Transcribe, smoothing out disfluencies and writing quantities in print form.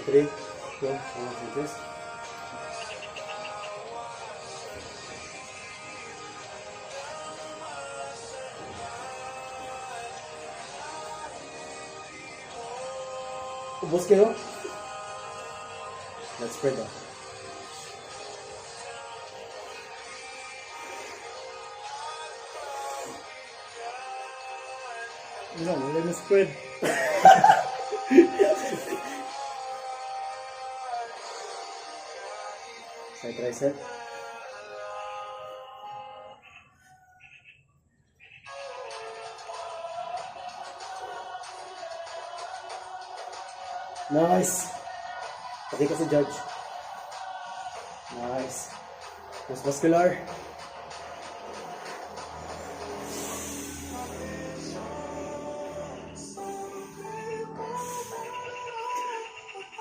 Three, two, one, two, three. Ubos kayo? Let's spread ah. No, let me spread. Side tricep. Nice! Pati ka sa judge. Nice. Most muscular.